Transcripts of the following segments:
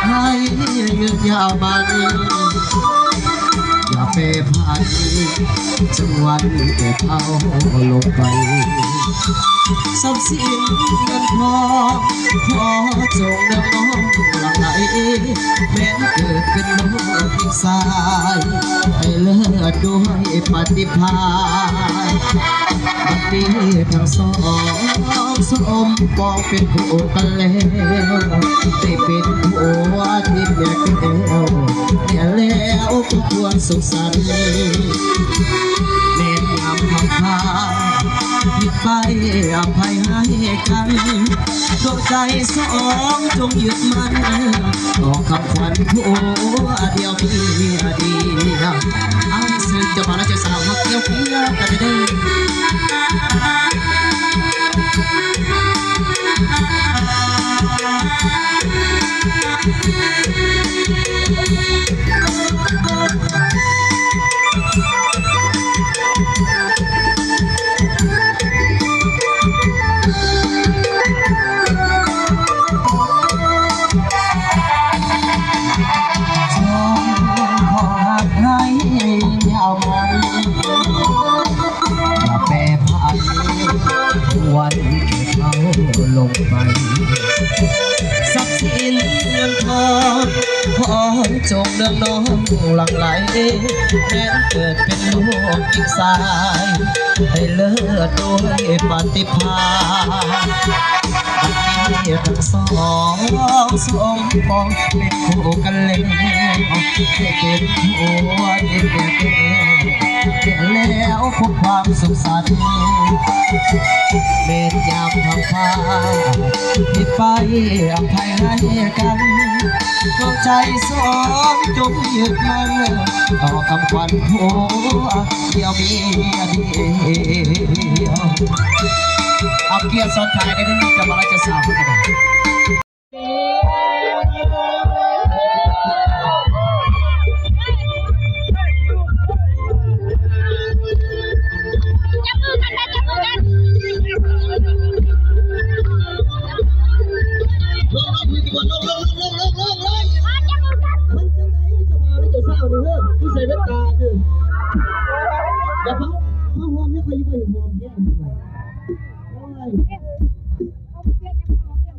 ໃຫ້ຍືນຍາວມານີ້ ຢ່າແປຜັນ ຈົນວັນແກ່ເຖົ້າລົງໄປ ຊັບສິນເງິນທອງ ຂໍຈົ່ງເດີນນ້ອງຫຼັ່ງໄຫຼ ແມ່ນເກີດເປັນລູກຊາຍ ໃຫ້ເລີດດ້ວຍປະຕິພານ ບັດນີ້ທັງສອງ ສົມປອງເປັນຄູ່ກັນແລ້ວ ໄດ້ເປັນຜົວທິບແມ່ແກ້ວ ແມ່ແລ້ວກໍຄວນສຸກສັນ ແມ່ນຍາມຄຳພາ ຜິດໄປອະໄພໃຫ້ກັນ ດວງໃຈສອງຈົ່ງຍຶດໝັ້ນ ອອກຄຳຂວັນຜົວດຽວເມຍດຽວ ອ້າຍ ເຊີນເຈົ້າບ່າວແລະເຈົ້າສາວ ຮັກກ່ຽວກັນເດີ. ຂໍຮັກໃຫ້ຍາວໝັ້ນ ຢ່າແປຜັນ ວັນແກ່ເຖົ້າລົງໄປ ຊັບສິນເງິນທອງ ຂໍຈົ່ງເດີນນ້ອງຫຼັ່ງໄຫຼ ແມ່ນເກີດເປັນລູກຍິງຊາຍ ໃຫ້ເລີດດ້ວຍປະຕິພານ ບັດນີ້ທັງສອງ ສົມປອງເປັນຄູ່ກັນແລ້ວ ໃຫ້ເປັນຜົວເປັນເມຍແກ້ວ ແລ້ວພົບຄວາມສຸກສັນ ແມ່ນຍາມທຳພາ ທີ່ໄປອະໄພໃຫ້ກັນ ດວງໃຈສອງຈົ່ງຍຶດໝັ້ນ ຕໍ່ຄຳຂວັນຜົວດຽວເມຍດຽວ ເອົາກຽດຊ້ອນທ້າຍໄດ້ເດີ ເຈົ້າບ່າວແລະເຈົ້າສາວ ຈັບມືກັນແມ່ ຈັບມືກັນ ລົງ ລົງ ຂຶ້ນກ່ອນ ລົງ ລົງ ລົງ ລົງ ລົງ ລົງ ລົງ ຈັບມືກັນ ມັນຈັ່ງໃດ ເຈົ້າບ່າວ ເຈົ້າສາວນີ້ເຮີ້ຍ ຄືໃສ່ແວ່ນຕາເດີ ຢ່າເວົ້າ ມາຮ່ວມນີ້ ຂ້ອຍຢູ່ໄປຮ່ວມແທ້ ໂອ້ຍ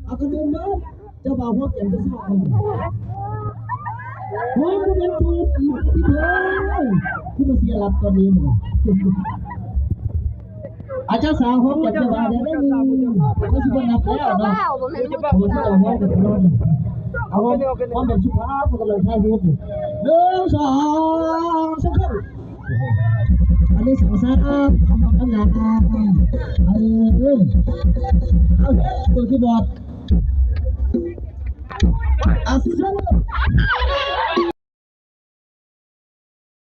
ເອົາກະເດີນເດີ ເຈົ້າບ່າວຮອບແກ້ມເຈົ້າສາວ ໂອ້ຍ ບໍ່ແມ່ນປູບອີກຕິເທີ ຄືມາເສຍຫຼັບຕອນນີ້ ອາ ເຈົ້າສາວຮອບແກ້ມເຈົ້າບ່າວໄດ້ໜຶ່ງ ເຂົາຊິບໍ່ນັບແລ້ວເນາະ ເຂົາຊິເອົາຮອບແກ້ມເຈົ້າບ່າວ ເອົາຮອບແບບສຸພາບ ເຂົາກຳລັງຖ່າຍຮູບຢູ່ ໜຶ່ງ ສອງ ສາມ ເຂົ້າ ອັນນີ້ສອງສາມ ເອົາມາກັນນະ ເອີ ເອົາ ມືຄີບອດ ອາ ເຊີ